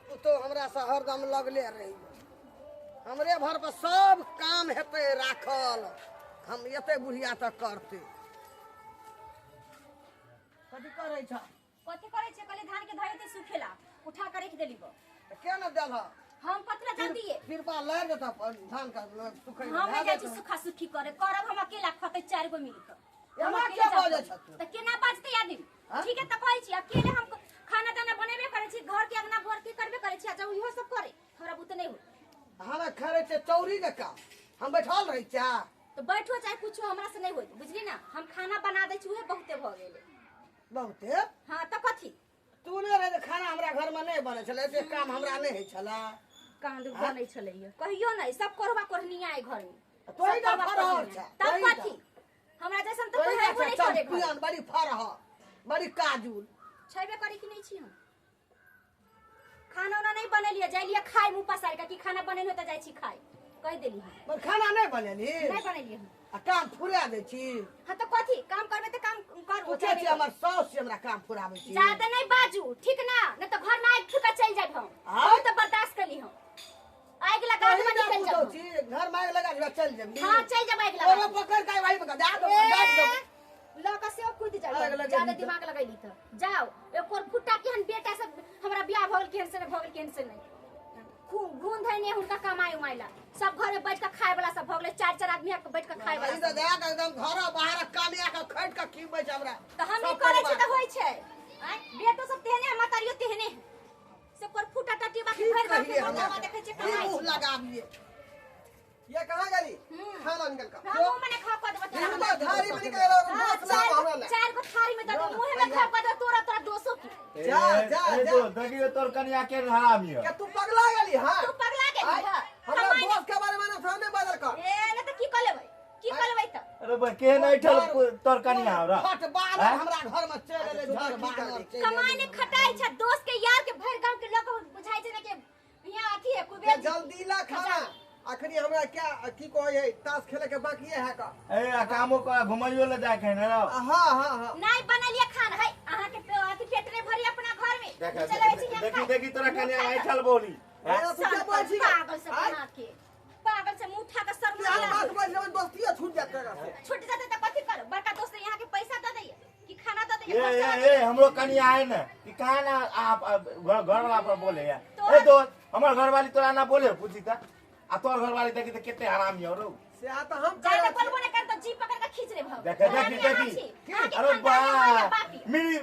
पुतोह हमरा से हरदम लगले रही, हमरे भर पर सब काम हेतै राखल, हम एते बुढ़िया तक करते। कथी करै छ? कथी करै छै? कहले धान के धरे ते सुखेला, उठा के रख देली गो। के न देल? हम कथी ला जान दिए? कृपा लारि देता धान के सुखै। हम नहीं जाइ छी सुखा सुखी करे, करब हम अकेला, खतै चारि गो मिल के। हम एना अकेले किया जाब। बाजै छ तू? तऽ केना बाजतै आदमी? हाँ? ठीक है, तऽ कहै छी अकेले हम खाना दाना बनेबे करै छी, घर के अंगना घर के करबे करै छी, आ जब इहो सब करे हमरा बुते नहीं होत। हमरा खरै छै चौरी जकाँ, हम बैठल रहै छियै। तऽ बैठो चाहे कुछो, हमरा से नहीं होत, बुझली ना? हम खाना बना दै छी, उहे बहुते भऽ गेलै। बहुते? हाँ, तऽ कथी? तू नहि रहै तऽ खाना हमरा घरमे नहि बनै छलै, एते काम हमरा नहि होइ छलै। कांद बनै छलैया कहियो नहि, सब कोढ़वा कोढ़निया है घर में। तोही सब टा कोढ़वा फरहर कोढ़निया। छै, तब तोही टा। कथी? हमरा जैसन तऽ तोही कोई टा हेबो छै नहि करे घर। चम्पियन, बड़ी फरहर, बड़ी काजुल। छेबे करी कि नहि छी? हम खाना उना नहीं बनेलियै, जाइलियै खाय मुँह पसारि के कि खाना बनेलहुँ तऽ जाइ छी खाय, कहि देली हम। पर खाना नहि बनेली? नहि बनेलियै हम। आ काम फुरा दै छी? हाँ, तऽ कथी काम करबै? तऽ काम करू। पूछै छी, हमर साउस छी, हमरा काम फुराबै छी। ज्यादा नहीं बाजू, ठीक ना? नहीं तो घर में आगि फूका चल जाब हम। आँय? बहुत तो बर्दाश्त कली हम, आगि लगा तोही के टा निकल पुतहु जाब हम। छी, घर में आगि लगा देबै चलि जेबही? हाँ, चल जाब आगि लगा तोरो के। पकड़ के वही पर दए देबौ, ए, डाँटि देबौ। लऽ कऽ सेहो कूद जाब। आगि लगे ज्यादा भीतर। दिमाग लगैली तऽ जाओ। एकोर फुट्टा केहन बेटा सब हमरा बियाह भऽ गेल, केहन से नहि भऽ गेल, केहन से नहि। खूब घून धैने हुनका कमाई उमाई ला, सब घर में बैठ के खाए वाला सब भऽ गेलै, चारि चारि आदमी आके बैठ के खाए वाला ई तऽ सब। दए के एकदम घर बाहर कामिया के खटि के खिबै छै हमरा। तऽ हम सब ई करै छी परिवार। तऽ होइ छै। आँय, बेटो सब तेहने है, महतारियो तेहने है, से पर फूटा टटी बाकी की भरि गाँव के कहियै हमरा? मोटावा देखै छै की कमाई मुँह छै। लगाबियै? ये कहाँ गेली? हम्म। खाना निकल का। हाँ, मुँह में नहीं खा कऽ देबौ तोरा। हम तो थारी में निकल रहा हाँ, दोस्त ना हमरा ले। चारि गो थारी में दऽ देबौ, मुँहे में खा कऽ देबौ तोरा, तोरा दोसो की। जा, जा, ए जा। दो देखियो तोर कनिया के हरामी हो। के तू पगला गेली? हाँ, तू पगला गेली? आय, हाँ, हमरा कमाई दोस्त के बारे में ना सामने बदल कर। ए, नहि तऽ की कऽ लेबै? की कऽ लेबै तऽ? अरे बा के नहीं ठल तोर कनिया हो रहा? फट बानर आँय? हमरा घर में चलि एलै, अच्छा, झड़ की बानर करबै? चलि कमाई एलै। नहि खटाइ छै, दोस्त के यार के भरि गाँव के लोक बुझाइ छै ने कि यहाँ अथी है के कुबेर जी। जल्दी ला खाना, अखनी हमरा क्या की कहै है, ताश खेले के बाकी है का। ए आ कामो कर, घुमाइयो ले जाए के ने रहो। हाँ हाँ हाँ। नहि बनेलियै खाना है, अहाँ के अथी पेट नहि भरी अपना घर में। देख चलबै छी यहाँ देखी खाय। देखी तोरा मुँह कनिया खा आई कऽ। ठल बोली। ए, तू क्या बोल छी? पागल से आय? बना के, पागल से मुँह उठा के सर तू हम बात बोल छी, दोस्तियो छूट जात तोरा से। छूट जेतै तऽ कथी करू? बड़का दोस्त यहाँ के पैसा दऽ दैया कि खाना दऽ ए दैया? ए खर्चा ए, हमरो कनिया है ने कि कहाँ ना आप आप घर घर वाला पर बोले या। तोरा- ए दोस्त, हमर घर वाली तोरा ना बोले पूछी त, आ तोर घर वाली देखी त केते हरामी हो रो। से आ तऽ हम ज्यादा करै बोलबो नहि कर तऽ जी पकड़ के खींच लेब हम। देखे हरामी देखी अहाँ देखी छी। अहाँके अरे खानदान बा में होइए बापी।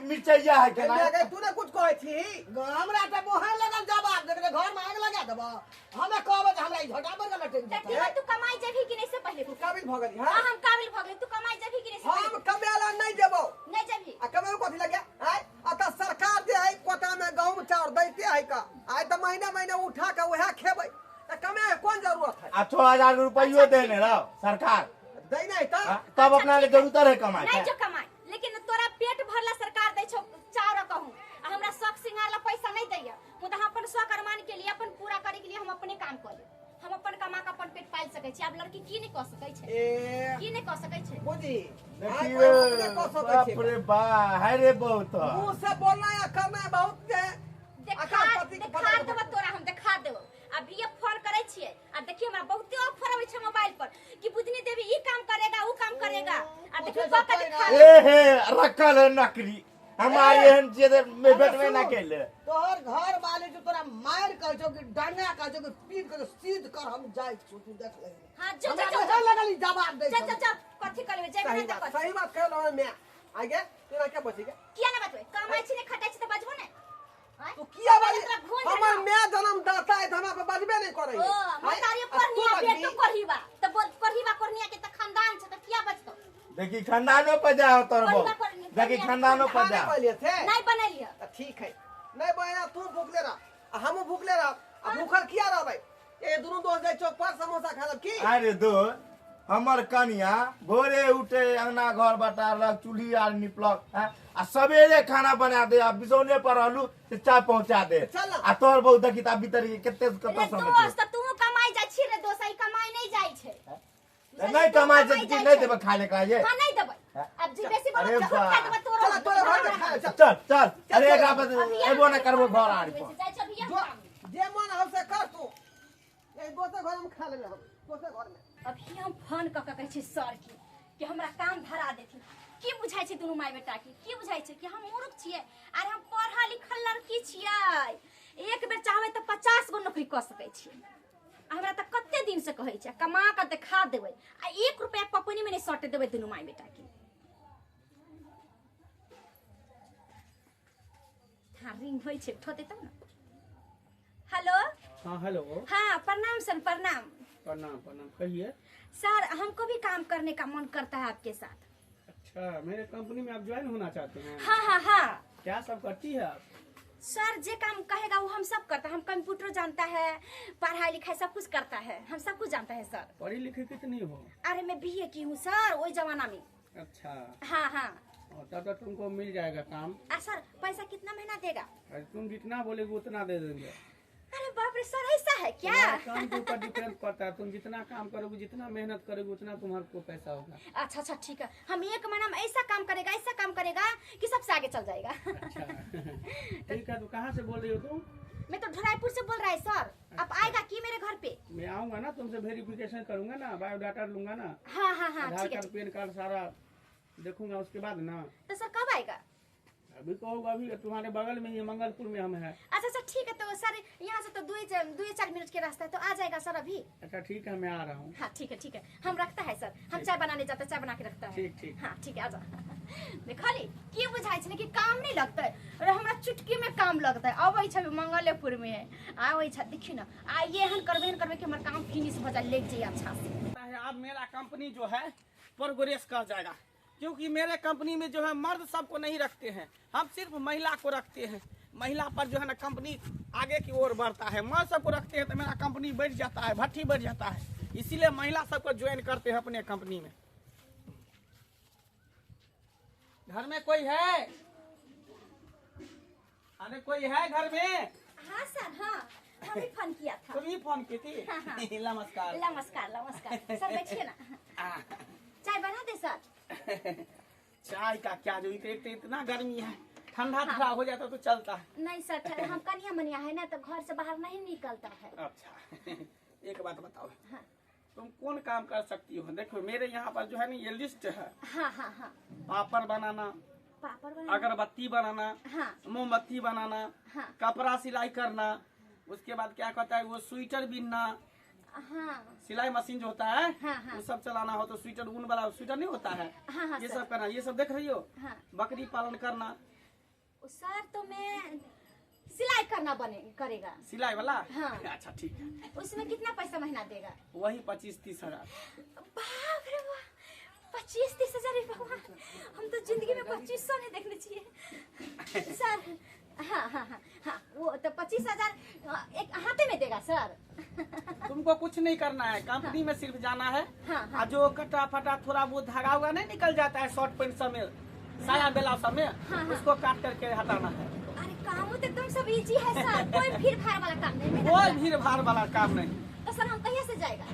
मिर्चैया है छी। के ना? गई, तू ने कुछ कहै छी? हमरा तऽ मुँहे लगल जवाब देख, घर में आगि लगा देबऽ, हमे कहबै जे हमरा ई झोटा पर के लटकि तऽ जेतै। ठीक है, तू कमाई जेबही कि नहि से पहिले तू काबिल भऽ गेली? हाँ, हाँ, हम काबिल भऽ गेली। तू कमाई जेबही कि नहि से हम पहिले? कमेला नहीं जेबौ। नहि जेबही? आ कमेबो कथी लगे? आय आ तऽ सरकार जे है कोटा में गहूम चाउर दैते है का, आय तऽ महीना महीना उठा के वएह खेबै, तऽ कमे के कोन जरूरत है? आ 6000 रुपयो देने रहो सरकार। दै नहीं तऽ हाँ, तब अपना ले जरूरत है कमाए नहीं के। जो कमाई, लेकिन तोरा पेट भरला सरकार दै छौ चाउर कहूँ, आ हमरा शौक सिंगार ला पैसा नहीं दैया। मुदा हम अपन शौक अरमान के लिए, अपन पूरा करे के लिए हम अपने काम कऽ लेब। हम अपन कमा के अपन पेट पालि सकै छी। आब लड़की की नहीं कऽ सकै छै? ए, की नहीं कऽ सकै छै? बुझी आय देखियो कोइ अपने कऽ सकै बाप छै। रे बा, है रे बहुत। मुंह से बोलना या करना बहुत जे देखा आकाश पति के देखा पता देबो तोरा, हम देखा देबो। अभी ये फोन करै छियै आ देखिए हमरा बहुते ऑफर अबै छै मोबाइल पर कि बुधनी देवी ई काम करेगा, ऊ काम करेगा, आ देखिए कऽ के देखा ए हे रखल है नकली, हमारे एहन जे में बैठबे ना केले। तोहर घर वाले जो तोरा मारि कहै छौ कि डंगा कहै छौ कि पीट के सीध कर, हम जाइ छौ, तू देख लही। हाँ, जो हमरा जो मुँहे लगल ई जवाब दै चल छौ। चल चल, कथी करबै? जेबै सही ने तऽ बात कथी? सही बात कहलो मैं आगे, तोरा क्या बची किया ना बचबै? कमाइ छी ने खटाइ छी तऽ बजबो ने। आँय? तू किया बाजी? तोरा घून हमर देलौ। My जन्मदाता है तऽ हमरा पर बजबे नहीं करै ओ महतारी कोरनिया बेटो कोरहीबा तऽ बोल, कोरहीबा कोरनिया के तऽ खानदान छै, तऽ किया बजतौ? देखी खानदानो पर जाओ तोर कोरहीबा बहु कोरनी- देखी कोरनिया खानदानो पर खाने जाओ। पहले थे नहीं बनेलियै। तऽ ठीक है, नहीं बनेला, तू भूखले रह आ हमहूँ भूखले रह, आ भूखल किया रहबै? ए दुनू दोस्त जाइ चौक पर समोसा खा लेब की। अरे दोस्त, हमर कनिया भोरे उठे, अंगना घर बटारलक, चूल्ही आर निपलक, हैं? आ सवेरे खाना बना दे, आ बिसौने पर रहलू से चाय पहुंचा दे। चल ना। आ तोहर बहु देखी त भीतर के कते रे कत समझ दोस्त, तू कमाई जाइ छी रे दोस्त, ई कमाई नहीं जाइ छै। नहीं कमाई छै कमाई कि जाइ नहीं छै। देबे खाए ले खाए। हाँ, नहीं देबै। अब जे बेसी बोलब अरे तऽ बा। खा देबै तोरो। चल तोरे घर में खा चल। चल चल, अरे चल। एकरा पर अभी एबो ना करबो घर आर पर। जाइ छी अभी। जो जे मन हो से कर तू। ये दोसर घर में खा लेले हम, दोसर घर में। अभी हम फोन क के कहै छी सर के कि हमरा काम धरा देथिन। की बुझाइ छै दुनू माय बेटा के? की बुझाइ छै कि हम मूर्ख छियै? आरे हम पढ़ल लिखल लड़की छियै, एक बेर चाहबै तऽ 50 गो नौकरी कऽ सकै छियै। हमरा तऽ कते दिन से कहै छै कमा कऽ देखा देबै, आ 1 रुपया पपनी में नहि सटे देबै दुनू माय बेटा के। हाँ रिंग होइ छै, उठो देतौ ना। हेलो। हाँ हेलो। हाँ प्रणाम सर, प्रणाम। प्रणाम प्रणाम, कहिए। सर हमको भी काम करने का मन करता है आपके साथ। अच्छा, मेरे कंपनी में आप ज्वाइन होना चाहते हैं? हाँ हाँ हाँ। क्या सब करती है आप? सर जे काम कहेगा वो हम सब करता है। हम कंप्यूटर जानता है, पढ़ाई लिखाई सब कुछ करता है, हम सब कुछ जानता है सर। पढ़ी लिखी कितनी हो? अरे मैं बीए की हूँ सर, वही जमाना में। अच्छा। हाँ हाँ। और तब तो तुमको मिल जाएगा काम। आ सर पैसा कितना महीना देगा? अरे तुम जितना बोलेगी उतना दे देंगे। अरे बाप रे सर, ऐसा है क्या? काम के ऊपर डिपेंड करता है, तुम जितना काम करोगे, जितना मेहनत करोगे, उतना तुम्हारे को पैसा होगा। अच्छा अच्छा ठीक है, हम 1 महीना में ऐसा काम करेगा, ऐसा काम करेगा कि सबसे आगे चल जाएगा। अच्छा ठीक है, तो कहाँ से बोल रही हो तुम? मैं तो ढोराईपुर से बोल रहा है सर। आप आएगा कि मेरे घर पे? मैं आऊँगा ना, तुमसे वेरिफिकेशन करूंगा ना, बायोडाटा लूंगा ना। हाँ हाँ हाँ, आधार कार्ड पैन कार्ड सारा देखूंगा उसके बाद ना। तो सर कब आएगा? अभी कहोगे, अभी तुम्हारे बगल में ही मंगलपुर में हम हैं। अच्छा अच्छा ठीक है, तो सर यहाँ से तो 2-4 मिनट के रास्ता है, तो आ जाएगा सर अभी। अच्छा ठीक है, मैं आ रहा हूँ। हाँ ठीक है ठीक है, हम रखता है सर, हम चाय बनाने जाते हैं, चाय बना के रखता है। ठीक ठीक। हाँ ठीक है, आ जा। देखली की बुझाइ छै कि काम नहीं लगता है, और हमरा चुटकी में काम लगता है। अबै छै मंगलेपुर में आबै छै, देखी ना आ ये एहन करबे एहन करबे कि हमर काम फिनिश भ जाए, लेग जाइए अच्छा से। अब मेरा कंपनी जो है प्रोग्रेस कर जाएगा, क्योंकि मेरे कंपनी में जो है मर्द सबको नहीं रखते हैं, हम सिर्फ महिला को रखते हैं। महिला पर जो है ना कंपनी आगे की ओर बढ़ता है। मर्द सबको रखते हैं तो मेरा कंपनी बढ़ जाता है, भट्ठी बढ़ जाता है, इसीलिए महिला सबको ज्वाइन करते हैं अपने कंपनी में। घर में कोई है? अरे कोई है घर में? हाँ सर, हाँ हम ही फोन किया था। तुम ही फोन की थी? हाँ, हाँ। नमस्कार नमस्कार नमस्कार सर, बैठिए ना, चाय बना दे सर। चाय का क्या, जो इतना गर्मी है, ठंडा ठंडा हो जाता तो चलता है। नहीं सर, हम कन्या मनिया है ना, तो घर से बाहर नहीं निकलता है। अच्छा एक बात बताओ, हाँ। तुम कौन काम कर सकती हो? देखो मेरे यहाँ पर जो है ना ये लिस्ट है। हाँ हाँ हाँ। पापड़ बनाना, पापड़ बनाना, अगरबत्ती बनाना, हाँ। मोमबत्ती बनाना, हाँ। कपड़ा सिलाई करना, उसके बाद क्या कहता है वो स्वेटर बिनना, हाँ। सिलाई मशीन जो होता है, हाँ, हाँ। वो सब चलाना हो तो स्वेटर ऊन वाला स्वेटर नहीं होता है, हाँ, हाँ, ये सब करना, ये सब देख रही हो। हाँ। बकरी पालन करना। सर तो मैं सिलाई करना बने करेगा। सिलाई वाला? हाँ। अच्छा ठीक है। उसमें कितना पैसा महीना देगा? वही 25-30 हजार। बाप रे बाप, 25-30 हजार? भगवान, हम तो जिंदगी में 2500 नहीं देखने चाहिए सर। हाँ हाँ हाँ हाँ, वो तो 25,000 एक हाथे में देगा सर। तुमको कुछ नहीं करना है, कंपनी में सिर्फ जाना है। हाँ, हाँ। और जो कटा फटा थोड़ा बहुत धागा हुआ नहीं निकल जाता है शॉर्ट पैंट सब में, साया बेला सब में, हाँ, हाँ। उसको काट करके हटाना है। अरे काम तो एकदम सब इजी है सर, कोई भीड़ भाड़ वाला काम नहीं। कोई भीड़ भाड़ वाला काम नहीं। तो सर हम कहिया से जाएगा?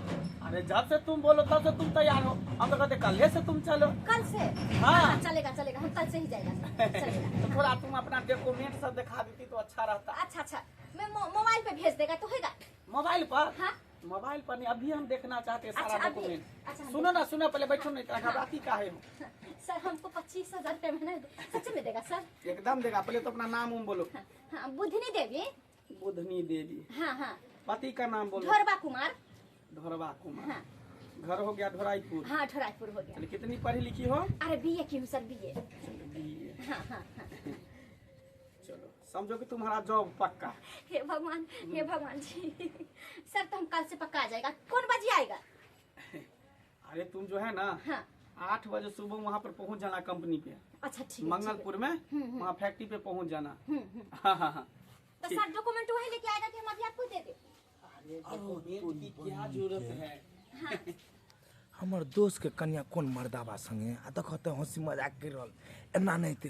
अरे जब से तुम बोलो तब से तुम तैयार हो, हम तो कहते कल से तुम चलो। कल से? हाँ। हाँ चलेगा चलेगा, हम कल से ही जाएगा सर, चलेगा। तो थोड़ा तुम अपना डॉक्यूमेंट सब दिखा देती तो अच्छा रहता। अच्छा अच्छा, मैं मोबाइल पे भेज देगा तो होगा? मोबाइल पर? हाँ। मोबाइल पर नहीं, अभी हम देखना चाहते हैं सारा अच्छा, डॉक्यूमेंट। अच्छा, सुनो ना सुनो, पहले बैठो, नहीं घबराती काहे हो? सर हमको 25,000 रुपये महीना सच में देगा सर? एकदम देगा, पहले तो अपना नाम उम बोलो। हाँ, बुधनी देवी। बुधनी देवी। हाँ हाँ। पति का नाम बोलो। ढोरबा कुमार। ढोरबा कुमार। हाँ। घर हो गया ढोराईपुर। हाँ ढोराईपुर हो गया। कितनी पढ़ी लिखी हो? अरे बीए की हूँ सर, बीए। बीए। हाँ हाँ हाँ। चलो समझो कि तुम्हारा जॉब पक्का। हे भगवान, हे भगवान जी। सर तो हम कल से पक्का आ जाएगा। कौन बजे आएगा? अरे तुम जो है ना, हाँ। 8 बजे सुबह वहाँ पर पहुँच जाना कंपनी पे। अच्छा ठीक है, मंगलपुर में वहाँ फैक्ट्री पे पहुँच जाना। हाँ हाँ हाँ। तो सर डॉक्यूमेंट वही लेके आएगा कि हम अभी आपको दे दे? अरे डॉक्यूमेंट की क्या जरूरत है? हाँ। हमर दोस्त के कन्या कौन मर्दाबा संगे आ देखो तो हंसी मजाक कर रहल, एना नहीं थे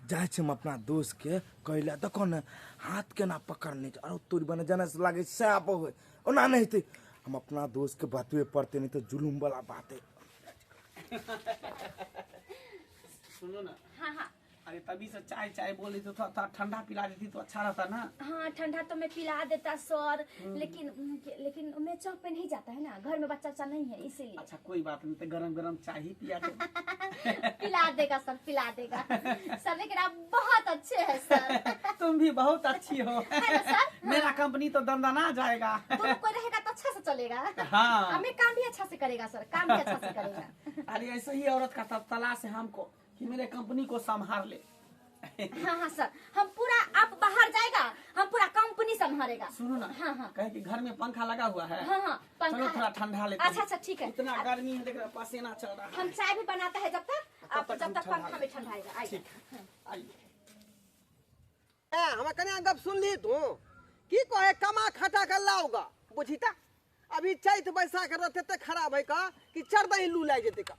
जाइ छी हम अपना दोस्त के कहले, देखो ने हाथ केना पकड़ने छै, अरे तोरी बने जना से लागे सैप हो, ओना नहीं थे हम अपना दोस्त के बतबे पड़ते, नहीं तो जुलूम वाला बात है। सुनो ना। हाँ हाँ। अरे तभी से चाय चाय बोली तो थोड़ा थोड़ा ठंडा पिला देती तो अच्छा रहता ना। हाँ ठंडा तो मैं पिला देता सर, लेकिन लेकिन मैं चौक पे नहीं जाता है ना, घर में बच्चा उच्चा नहीं है इसीलिए। अच्छा कोई बात नहीं, तो गरम गरम चाय ही पिया दे। पिला देगा सर, पिला देगा सर, लेकिन आप बहुत अच्छे हैं सर। तुम भी बहुत अच्छी हो। है ना सर? मेरा कंपनी तो दंदना जाएगा। दोनों कोई रहेगा तो अच्छा से चलेगा। हाँ। हमें काम भी अच्छा से करेगा सर, काम भी अच्छा से करेगा। अरे ऐसे ही औरत का तलाश है हमको कि मेरे कंपनी को संभाल ले। हाँ हाँ सर, हम पूरा, आप बाहर जाएगा हम पूरा कंपनी संभालेगा। सुनो ना, हाँ हाँ कहे कि घर में पंखा लगा हुआ है। हाँ हाँ पंखा चलो थोड़ा है। ठंडा लेते हैं। अच्छा अच्छा ठीक है। इतना गर्मी है, देख रहा पसीना चल रहा है। हम चाय भी बनाता है जब तक आप, तक जब हम तक ठंडा पंखा में ठंडाएगा। आइए। ठीक है, आइए। ए, हमरा कन्या गप सुनली तू की कहे कमा खटा कर लाओगा बुझी ता। अभी चैत बैसाख रहते ते खराब है का कि चढ़ दही लू लागि जेतै का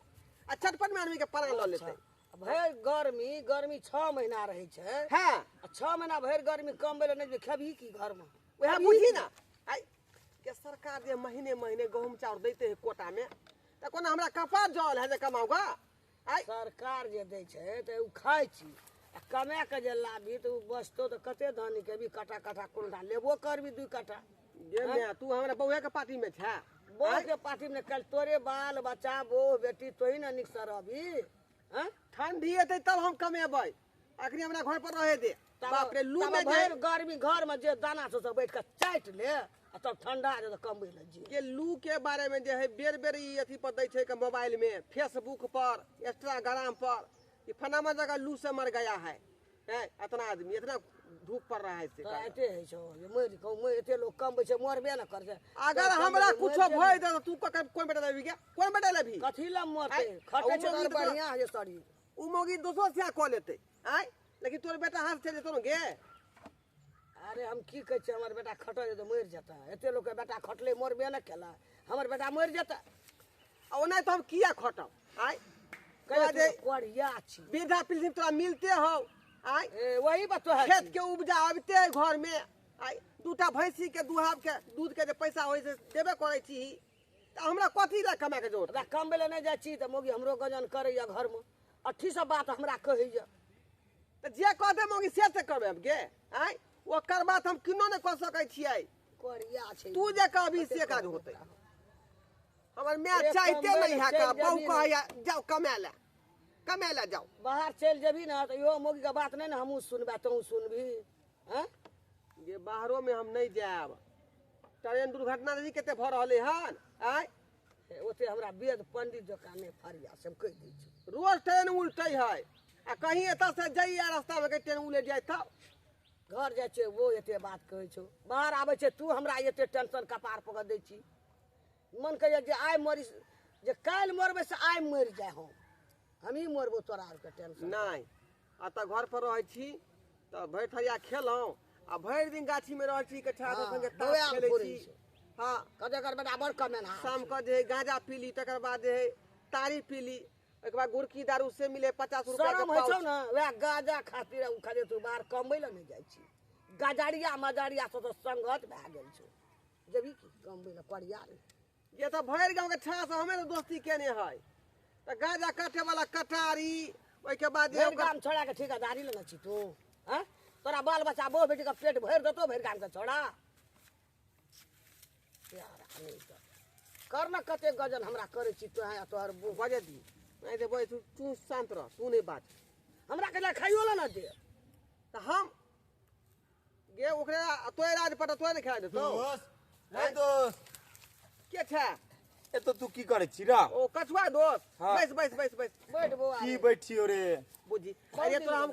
आ चटपट में आदमी के प्राण लऽ लेतै। भरि गर्मी गर्मी 6 महीना रहै छै। हाँ आ 6 महीना भरि गर्मी कम भेलै नहि खेबही की घरमे? वएह बुझी ना आइ के सरकार जे महीने महीने गहूम चाउर दैते है कोटा में तऽ कोना हमरा कपार जल है जे कमाऊगा। आइ सरकार जे दै छै तऽ ओ खाइ छी, आ कमा के जे लाबी तऽ ओ बचतो तऽ कते धनी केबी कटा कटा कोन लेबो करबी 2 कट्ठा। गे माय, तू हमरा बौआ के पार्टी में छै? बौआ के पार्टी में कल तोरे बाल बच्चा बहू बेटी तोही ने नीक से रहबी। हाँ? ठंडी एतै तब हम कमेबै, अखनी हमरा घर पर रहे दे। बाप रे लू में भरि गर्मी घर में जे दाना छौ सब बैठ के चाटि ले आ तब ठंडा जे तऽ कमबै लए जी। ये लू के बारे में जे है बेर बेर ई अथी पर दै छै के मोबाइल में, फेसबुक पर, इंस्टाग्राम पर कि फलाना जगह लू से मर गया है, हैं इतना आदमी इतना धूप पड़ रहा है से। तऽ एते होइ छौ जे मरि कहूँ मरि एते लोक कमबै छै मरबे ने करतै। अगर हमरा कुछो भय दे तू कोन बेटा लेबी गे? कोन बेटा लेबी? कथी लए मरतै? आइ, खटै छै ओ तऽ मौगी बढ़िआँ है शरीर। उ मौगी दोसर से कऽ लेतै आइ, लेकिन तोर बेटा हाथ चलि जेतौ ने गे। अरे हम की कहै छियै, हमर बेटा खटै तऽ मरि जेतै। एते लोकके बेटा खटलै मरबे ने केला, हमर बेटा मरि जेतै। आ ओना तऽ हम किया खटब आइ? कहै जे कोरिया छी वृद्धा पेंशन तोरा मिलते हौ आइ, ए वही बात तो है। खेत के उपजा आबिते है घर में आइ, दूटा भैंसी के दुहाब के दूध के जे पैसा होइ से देबे करै छी, तऽ हमरा कथी लए कमाए के जरूरत? हमरा कमबै लए नहि जाइ छी तऽ मौगी हमरो गजन करैया घरमे, अथी सब बात हमरा कहैया। तऽ जे कहतै मौगी से करबै हम गे आइ, ओकर बात हम किनो नहि कऽ सकै छियै। कोरिया छै तू जे कहबी से काज होतै। हमर माय चाहते नहि है का, बहु कहैया जाओ कमाए लए, कमाए लए जाओ। बाहर चलि जेबही ने तऽ इहो मौगीके बात नहि ने हमहूँ सुनबै तोहूँ सुनबही। हँ जे बाहरो में हम नहीं जायब, ट्रेन दुर्घटना नहीं कते भऽ रहलै हन आइ। ओते हमरा वेद पंडित जकाँ नहि फरिया से हम कहि दै छी। रोज ट्रेन उल्टै है आ कहीं एतऽ से जाइए रास्ता में ट्रेन उलटि जाय तब घर जाइ छियै वो एते बात कहै छौ, बाहर आबै छै तू हमरा एते टेंशन कपार पकड़ दै छी। मन कहैया जे आइ मरी, जे काल्हि मरबै से आइ मरि जाय हम, हमही मरबो तोरा आरके टेंशन नहि। एतऽ घर पर रहै छी तऽ भरि थरिया खेलहुँ आ भरि दिन गाछी में रहै छी, कछा संगे ताश खेलै छी। हाँ कते कर बेटा बड़ कमेनहार। शाम के जे है गांजा पीली, तकर बाद जे है तारी पीली, ओहिके बाद गुड़की दारू से मिले 50 रुपया के शरम होइ छौ पाउच। ने वएह गांजा खातिर ओ खातिर तू बाहर कमबै लए नहि जाइ छी। गाजरिया मजरिया सब तऽ संगत भए गेल छौ, जेबही की कमबै लए करिया रे। ये तऽ भरि गाँव के छा से हमे तऽ दोस्ती केने है, तऽ गांजा काटे वाला कटारी, ओहिके बाद जे भरि गाम छोड़ा के ठेकेदारी लेने छी तू। हँ तोरा बाल बच्चा बहु बेटी के पेट भरि देतौ भरि गाम के छोड़ा। कर न कते गजन हमरा करै छी तोह तोहर बहु। बजे दी नहीं दे, बजे तू शांत रह, तू नहीं बाज। हमरा के खाइयो ला ना दे तऽ हम गे ओकरे तोरे राज पर तोरे ने खा देतौ। दोस्त हे दोस्त के छै? ए तो तू की करै छी रा? ओ कछुआ दोस्त। हाँ। बैस बैस बैस बैस बैठ बौआ की बैठियो रे बुझी। अरे तोरा हम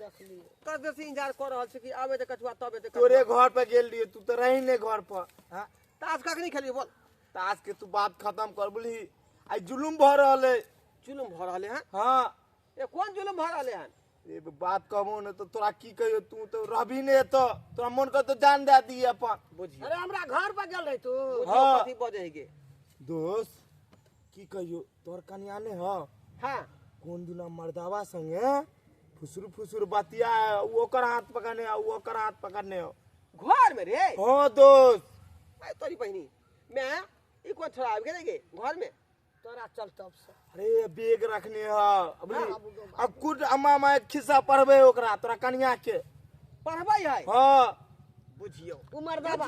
कस देर से इंतजार कऽ रहल छी कि आबे तऽ कछुआ तब एतै। तोरे घर पर गेल रहियो, तू तऽ रही नहीं घर पर। हाँ ताश कखनी खेलियो बोल? ताश के तू बात खत्म कर बोलही, आइ जुलुम भऽ रहल है। जुलुम भऽ रहल है? हाँ। ए कोन जुलुम भऽ रहल है? ए बात कहबो ने तऽ तोरा की कहियो, तू तऽ रहबी नहीं एतऽ, तोरा मन कर तो जान दे दिए अपन। बुझी अरे हमरा घर पर गेल रही तू। हाँ। कथी बजै गे दोस्त की कहियो, तोहर कनिया ने ह? हाँ। कोन दिना मर्दावा संगे फुसुर फुसुर बतिया, उ ओकर हाथ पकड़ने उ ओकर हाथ पकड़ने हो घर में रे। हाँ दोस्त। अरे तोरी बहिनी मैं ई कोन छोड़ा आबि गेलै गे घर में? तोरा चलतब से। अरे बैग रखने ह अब कुट अम्मा माय खिस्सा पढ़बे ओकरा तोरा कनिया के पढ़बै है। हां बुझियो उमर बाबा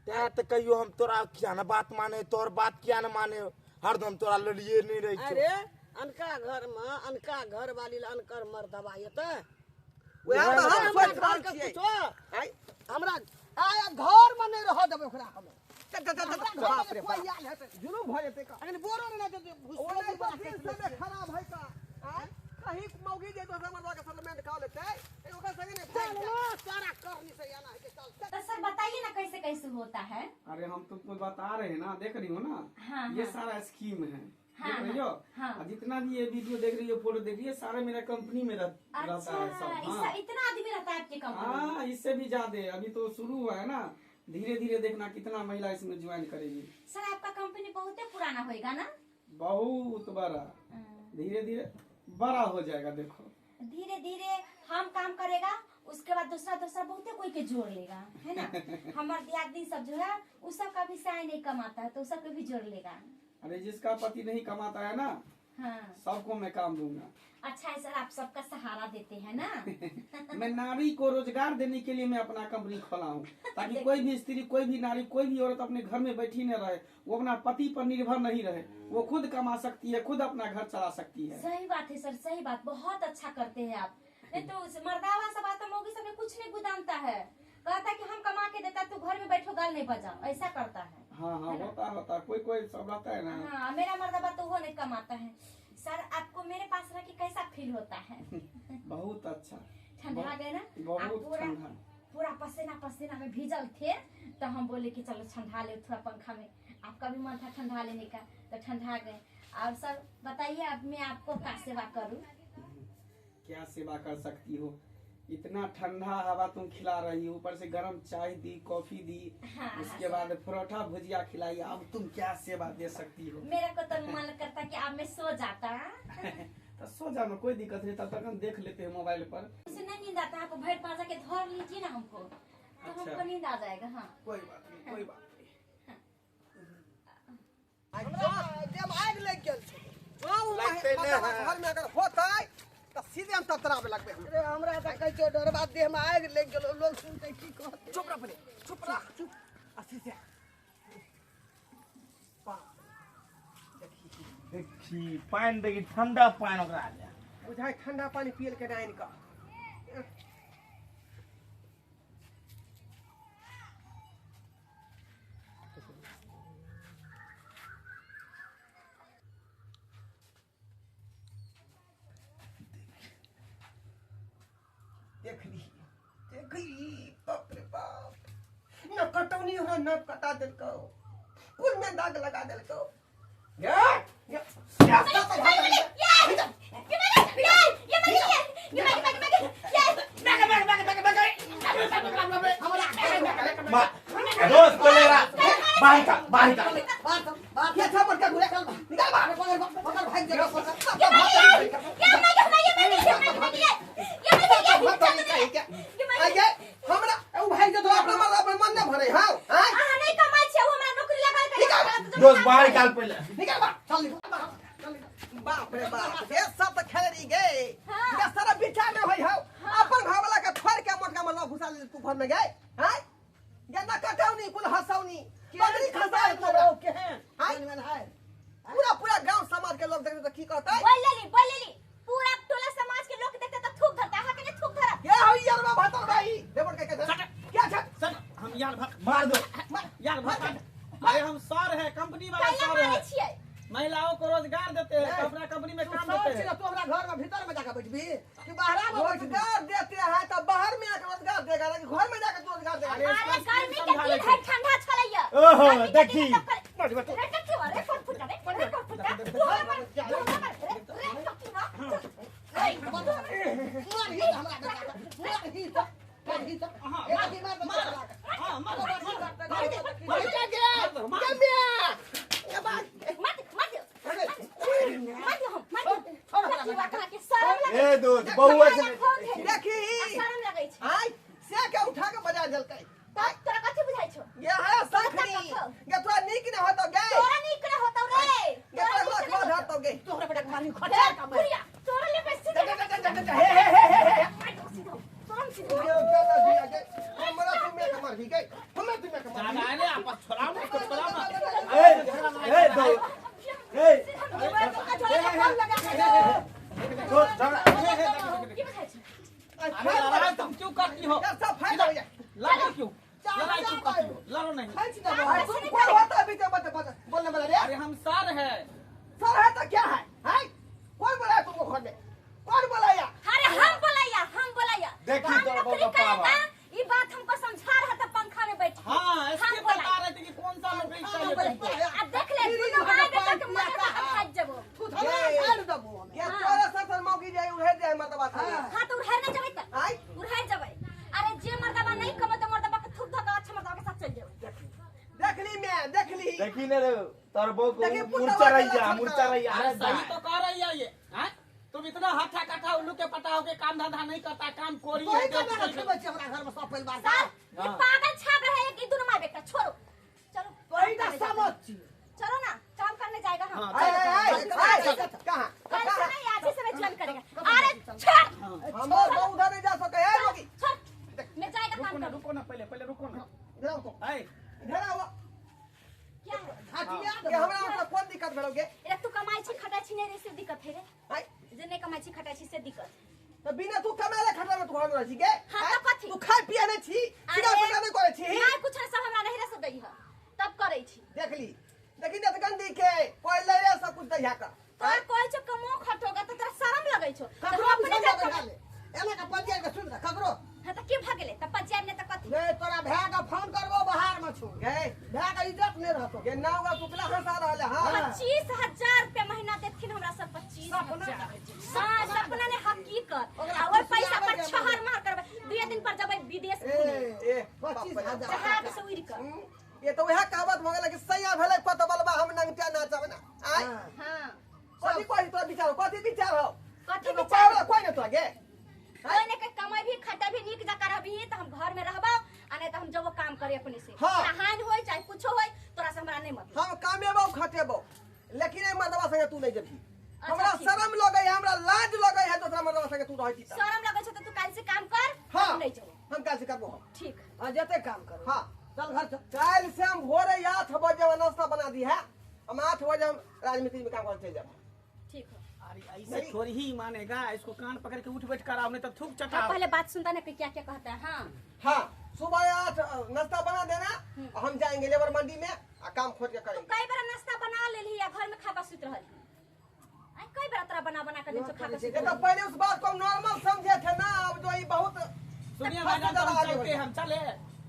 ते त कहियो हम तोरा किया न बात माने, तोर बात किया न माने, हरदम तोरा लड़िए नहीं रही। अरे अनका घर में अनका घर वाली अनकर मर्दबा एतै वएह तऽ हम सोचि रहल छियै। हमरा आय घर में नहीं रह देबै ओकरा हम। बाप रे बाप, जुलुम भऽ जेतै का। अखन बोरो नहि देतै, ओ नहि तऽ दिन समय खराब है का। आय कहीं मौगी जे दोसर मर्दबा के सेटलमेंट कऽ लेतै, ओकर संगे नहि भागि जाय। सारा करनी से एना है चल। तो सर बताइए ना कैसे कैसे होता है? अरे हम तुमको बता रहे हैं ना, देख रही हो ना। हाँ, ये हाँ। सारा स्कीम है। हाँ, देख रही हो। हाँ। और जितना भी ये वीडियो देख रही हो, फोटो देख रही है, सारे मेरा कंपनी में रहता है सब। हाँ। इतना आदमी रहता है आपके कंपनी में? हाँ, इससे भी ज्यादा अभी तो शुरू हुआ है ना, धीरे धीरे देखना कितना महिला इसमें ज्वाइन करेगी। सर आपका कंपनी बहुत पुराना होएगा ना? बहुत बड़ा, धीरे धीरे बड़ा हो जाएगा। देखो धीरे धीरे हम काम करेगा, उसके बाद दूसरा दूसरा बहुत कोई के जोड़ लेगा, है ना। हमारे दियादनी सब जो है उस सब का भी साय नहीं कमाता है, तो उस सब के भी जोड़ लेगा। अरे जिसका पति नहीं कमाता है ना, हाँ। सबको मैं काम दूंगा। अच्छा है सर, आप सबका सहारा देते हैं ना। मैं नारी को रोजगार देने के लिए मैं अपना कंपनी खोला हूँ, ताकि कोई भी स्त्री, कोई भी नारी, कोई भी औरत अपने घर में बैठी न रहे, वो अपना पति पर निर्भर नहीं रहे, वो खुद कमा सकती है, खुद अपना घर चला सकती है। सही बात है सर, सही बात, बहुत अच्छा करते हैं आप। नहीं तो मर्दावा सब आता मौगी सब कुछ नहीं गुदानता है, कहता है कि हम कमा के देता, तू घर में बैठो गाल नहीं बजाओ, ऐसा करता है। हाँ हाँ, होता होता कोई कोई सब रहता है ना। हाँ, मेरा मर्दावा तो वो नहीं कमाता है। सर आपको मेरे पास रह के कैसा फील होता है? बहुत अच्छा। ठंडा गए ना? बहुत पूरा ठंडा, पूरा पसीना पसीना में भीजल थे, तो हम बोले कि चलो ठंडा ले थोड़ा पंखा में। आपका भी मन था ठंडा लेने का, तो ठंडा गए। और सर बताइए अब मैं आपको क्या सेवा करूँ? क्या सेवा कर सकती हो? इतना ठंडा हवा तुम खिला रही हो, ऊपर से गरम चाय दी, कॉफी दी। हाँ, उसके बाद परोठा भुजिया खिलाई, अब तुम क्या सेवा दे सकती हो? मेरा को तो मन करता कि अब मैं सो जाता। तो सो जाना, कोई दिक्कत नहीं, तब तक हम देख लेते हैं मोबाइल पर। उसे नहीं नींद आता है, आपको भर पाजा के धर लीजिए ना हमको, तो अच्छा। हमको नींद आ जाएगा। हाँ कोई बात नहीं, कोई बात नहीं। आग लग गेल घर में अगर होता तो सीधे हम ततरावे लगबे। अरे हमरा त कहै छौ डरबा देह में आगि लागि गेलो, लोग सुनतै की कहतै। चुप रह पहिले, चुप रह, चुप। असी से देखी पानि देखी, ठंडा पानि ओकरा दे। बुझाय ठंडा पानि पियल के डाइन का। देख ली, देख ली, बाप रे बाप, न कटौनी हो न कटा देलकौ, कुल में दाग लगा देलकौ। ये ये दोस्त को ले रहा बाहर का, बाहर का बाहर ये छापड़ का घुरे निकाल बाहर, पकड़ पकड़ भाग जा, पकड़। ये हमरा उ भाग जा, तो अपना मर्द अपन मन न भरे। हां अहाँ नहीं कमाइ छियै, उ हमरा नौकरी लगा के दोस्त बाहर निकाल पहिले, निकाल बाहर, चल निकाल। बाप रे बाप, ये सब त खेलरी गए, ये सारा बिठा में होई हौ। अपन घर वाला के छोड़ के मोटका में ल घुसा ले तू घर में गए। हां ये न कटौनी कुल हसौनी बकरी खसा ले के हैं हां पूरा पूरा गांव समाज के लोग देखते त की कहतै? बोल लेली, बोल लेली, पूरा टोला समाज के लोग देखते त थूक धरता, अहाँ के ने थूक धरत। ये हौ यार भातर भाई देवर के क्या छ सर हम यार भात मार दो यार भात। अरे हम सर है, कंपनी वाला सर है, महिलाओं को रोजगार देते हैं, अपना कंपनी में काम देते हैं। तू हमरा घर में भीतर में जाकर बैठबी कि बाहर में रोजगार देते हैं? तो बाहर में आके रोजगार देगा ना कि घर में जाकर रोजगार देगा? अरे गर्मी के दिन है, ठंडा छलैया। ओहो देखी अरे कौन फुटा रे, कौन फुटा तू हमर, तू हमर रे रे तू ना मार ही हमरा मार ही त मार ही त एक मार मार। हां मार मार मार के के मत मत मत मत हम ए दोस्त बहुआ से देखी शरम लगै छै। आय से के उठा के बजा देलकै। तब तोरा कथि बुझाइ छौ? ये है सखनी, ये तोरा नीक न होतौ गे, तोरा नीक न होतौ रे, ये तोरा हमें तुम्हें के मारबी ज्यादा है आपस छोड़ाओ ना इसको, छोड़ाओ ना। ए ए दो ए छोड़ झगड़ा की बुझाइ छै? अरे लड़ाई तुम क्यों करती हो? यार सब फायदा हो जाए। लड़ो क्यों? लड़ाई क्यों करती हो? लड़ो नहीं। अरे तुम कौन होता है बीच में बोलने वाला रे? अरे हम सर है। सर है तो क्या है? हैं? कौन बोला है तुमको घर में? कौन बोलाया? अरे हम बोलैया, हम बोलैया। देखी हम तोर नौकरी बाबा करेगा, पावा। ई बात हमको समझा रहा था पंखा में बैठ के। हाँ, इसके हम बता बोलाया। रहे थे कि कौन सा नौकरी चाहिए तुमको। आ देख ले, दुनू भाई बेटा के मरे तक खाइ जबो। क्या तोरा सर सर मौकी जाए उहे जाए मर्दबा था। हाँ तो उड़हर ना जबै त। आय उड़हर जबै। अरे जे मर्दबा नहीं कमत मर्दबा के थूक धका अच्छा मर्दबा के साथ चल जेबै। देख ली मैं देख ली। देखी ने रे तोर बहू को देखी, पुतवा मुरचा के रहिया लक्षण मुरचा रहिया। अरे सही तो कह रही है ये, हैं? तुम इतना हट्ठा कट्ठा उल्लू के पटा होके काम धंधा नहीं करता, काम कोरी है। सर, ये पागल छाग रहे हैं कि दुनू माय बेटा छोड़ो। चलो चलो ना, काम करने जाएगा हम। हाँ, आय आय आय कहां? कल से नहीं, आज ही से मैं ज्वाइन करेगा। अरे छोड़ हम बहुत उधर नहीं जा सके है मौकी। छोड़, मैं जाएगा रुको काम ना, करने। रुको ना, पहले पहले रुको ना। इधर आओ तो, ऐ इधर आओ। क्या है? ये हमरा मतलब कौन दिक्कत भेलौ गे? अरे तू कमाई छी खटाई छी नहीं रे से दिक्कत है रे। आय जे नहीं कमाई छी खटाई छी से दिक्कत। तो बिना तू कमाले खटला में तू घर में रह छी गे? हाँ, तो कथी? तू खाय पिए नहीं छी, सिगा अरे, पटा नहीं करे छी। नहीं कुछ नहीं, सब हमरा नहीं रे से दै है तब करै छी। देख ली, देखी ने गंदी के पहले रे सब कुछ दैया का। तोर कहै छौ कमो खटोगा तो तोरा शरम लगै छौ। तो ककरो हम अपने अपने जा कमा। एना का पंचायत के सुन ककरो। हां त की भ गेलै? त पंचायत ने त कथी? नहीं तोरा भाय के फोन करबो बाहर में छौ। गे भाय के इज्जत नहीं रहतो। गे नाव का टुकला हंसा रहल है। हां 25,000 रुपया महीना देथिन हमरा सब 25,000। हां सपना ने हकीकत। आ ओइ पैसा पर छहर मार करबै, दुए दिन पर जबै विदेश घूमे। ए 25,000 जहाज से उड़ि क। ये तो वह कहावत भ गेल कि सैया भेलै पत बलबा हम नंगटा नाचब ना। आय हां कथी कहि तोरा विचार, कथी विचार हो? कथी तो विचार? कोई कोई न तोरा गे। कोई ने के कमाई भी खटा भी नीक जका रहबी त हम घर में रहबो, आ नहीं त हम जबो काम करे अपने से। हाँ। हानि होय चाहे कुछो होय तोरा से हमरा नहीं मतलब। हम कामेबो खटेबो लेकिन ए मर्दबा संगे तू नहीं जबही। हमरा ठीक। शरम लगै है, हमरा लाज लगै है दोसरा मर्दबा संगे तू रहै छी त। शरम लगै छौ त तू काल से काम कर। हाँ। हम नहीं जबो। हम काल से करबो हम। ठीक। आ जते काम करो। हाँ चल घर चल। काल से हम भोरे 8 बजे नाश्ता बना दी है, हम 8 बजे हम राजमिस्त्री में काम करे चल जाब। ठीक हो। अरे ऐसे थोड़ी ही मानेगा, इसको कान पकड़ के उठ बैठ कराओ नहीं तो थूक हाँ, चटाओ। पहले बात सुनता ना कि क्या क्या कहता है। हाँ हाँ सुबह 8 नाश्ता बना देना, हम जाएंगे लेबर मंडी में आ काम खोज के तू करेंगे। कई बार नाश्ता बना लेली या घर में खा के सुत रहल? आई कई बार तोरा बना बना के दे खा के सुत ये तो पहले उस बात को हम नॉर्मल समझे थे ना, अब जो ये बहुत सुनिए मैडम, तो हम चलते हैं, हम चले।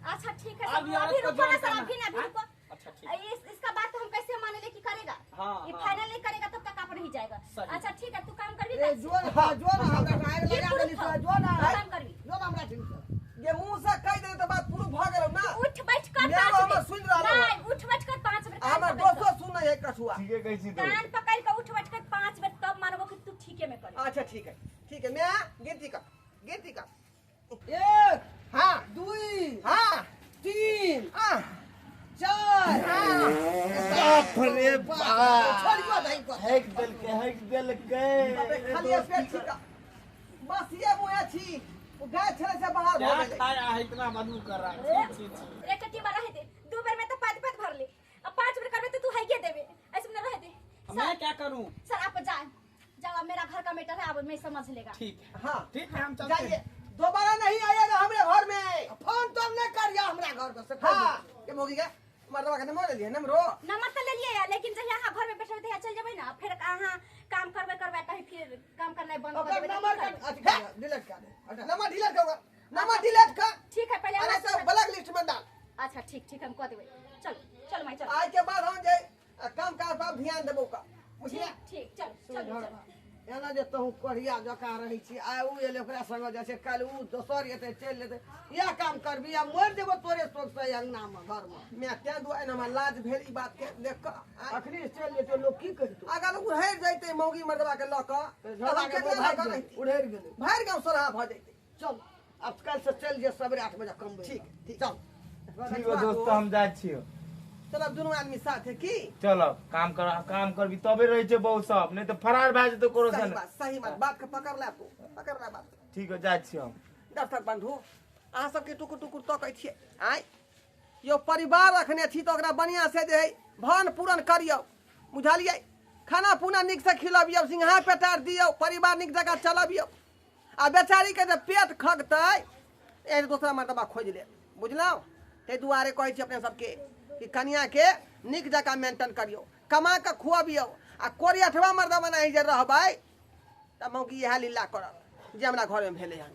अच्छा ठीक है अभी सर, औरत अभी को रुको ना ज्वाइन सर, करना। अभी ना, अभी हाँ? रुको। अच्छा ठीक है। इसका बात तो हम कैसे माने ले कि करेगा? हाँ, ये हाँ। फाइनल नहीं करेगा तब तक आप नहीं जाएगा। सही। अच्छा ठीक है, तू काम करबी ए काल से? जो ना, जो ना हमरा आग ये लगा प्रूफ देली हो। तो जो ना। काम करबी। जो ना हमरा ठीक से। ये मुंह से कह दे तो बात प्रूफ भ गेल ना। उठ बैठ कर मैं 5 हमर बेर। सुन रहल हूँ। नहीं, उठ बैठ कर 5 बेर कान हमर पकड़ दोस्तो सुन है कछुआ। ठीके कहै छी कर। तू। कान पकड़ के उठ बैठ कर 5 बेर तब मानबो कि तू ठीके में करे। अच्छा ठीक है, ठीक है मैं गिनती कर, गिनती कर। 1 हाँ 2 हाँ 3 हाँ 4 बाप रे बाप, छोड़ियो दही को। हैक देलकै हैक देलकै। अबे खाली पेट छी का। बस ये मुँह छी वो गाय छले से बाहर क्या भ गेलै। खाया है इतना मधु कर रहा है? छी, छी, छी। रे कटी बार रह दे, 2 बेर में तो 5 5 भर ले, अब 5 बेर करबे तो तू हाइके देबे, ऐसे में रह दे। मैं क्या करूं? सर आप जाए जाओ, अब मेरा घर का मैटर है, अब मैं समझ लेगा। ठीक है, हाँ ठीक है, हम चलते जाइए, हैं। दोबारा नहीं आएगा हमरे घर में। फोन तो नहीं करिया हमरा घर पर से। हाँ ये मोगी के मर्दबा के नंबर ले लिए नंबर नंबर तो ले लिए, लेकिन जहिया अहाँ घर में बैठे तहिया चल जेबै ना, फिर अहाँ काम करबै करबै कहीं फिर काम करनाइ बंद कर ओकर देबै। नंबर तऽ की का करबै? अथी कर, डिलीट कर दे। नंबर डिलीट कर, नंबर डिलीट कर। ठीक है पहले अरे अहाँ सब ब्लैक लिस्ट में डाल। अच्छा ठीक ठीक, हम कह देबै। चल चल माई चल। आज के बाद हम जे काम काज पर ध्यान देबो का, बुझलिए? ठीक ठीक, चल चल चल। एना जे तहु कोढ़िया जकाँ रहै छी, आइ उ एलै ओकरा संगे जाइ छै, काल्हि उ दोसर एतै चलि जेतै, इएह काम करबी आ मरि जेबो तोरे शोकसँ अङ्गनामे घरमे। मैं तें दुआरे हमरा लाज भेल ई बात के देख कऽ। अखनी चलि जेतै लोक की कहितौ? अगर उड़ैर जैतै मौगी मर्दबा के लऽ कऽ झगड़ा के भागि गेलै, उड़ैर गेलै, भरि गाँव सोरहा भऽ जैतै। चल आब काल्हिसँ चलि जे सबेरे 8 बजे कमबै। ठीक ठीक, चल ठीक हो दोस्त, हम जाइ छियौ। चल अब दुनू आदमी साथ है की? चल काम कर, काम करबी तबे रहै छै बहुत सब, नहीं तो फरार भए जेतौ कोनो सही सन। बात, सही बात, बात के पकड़ ला तू, पकड़ ला बात। ठीक हो, जाइ छियौ हम। दर्शक बंधु अहाँ सबके टुकुर टुकुर तकै छियै। आय यौ परिवार रखने छी तऽ ओकरा बढ़िआँसँ जे हइ भरण पूरण करियौ, बुझलियै? खाना पीना नीकसँ खिलबियौ, सिंघार पेटार दियौ, परिवार नीक जकाँ चलबियौ। आ बेचारीके जे पेट खगतै एहन दोसरा मर्दबा खोजि लेत, बुझलहुँ? ताहि दुआरे कहै छी अपने सबके कि कनिआँके नीक जकाँ मेंटेन करियौ, कमा कऽ खुअबियौ। आ कोरियठवा मर्दबा नहि जे रहबै तऽ मौगी इएह लीला करत जे हमरा घरमे भेलै हन।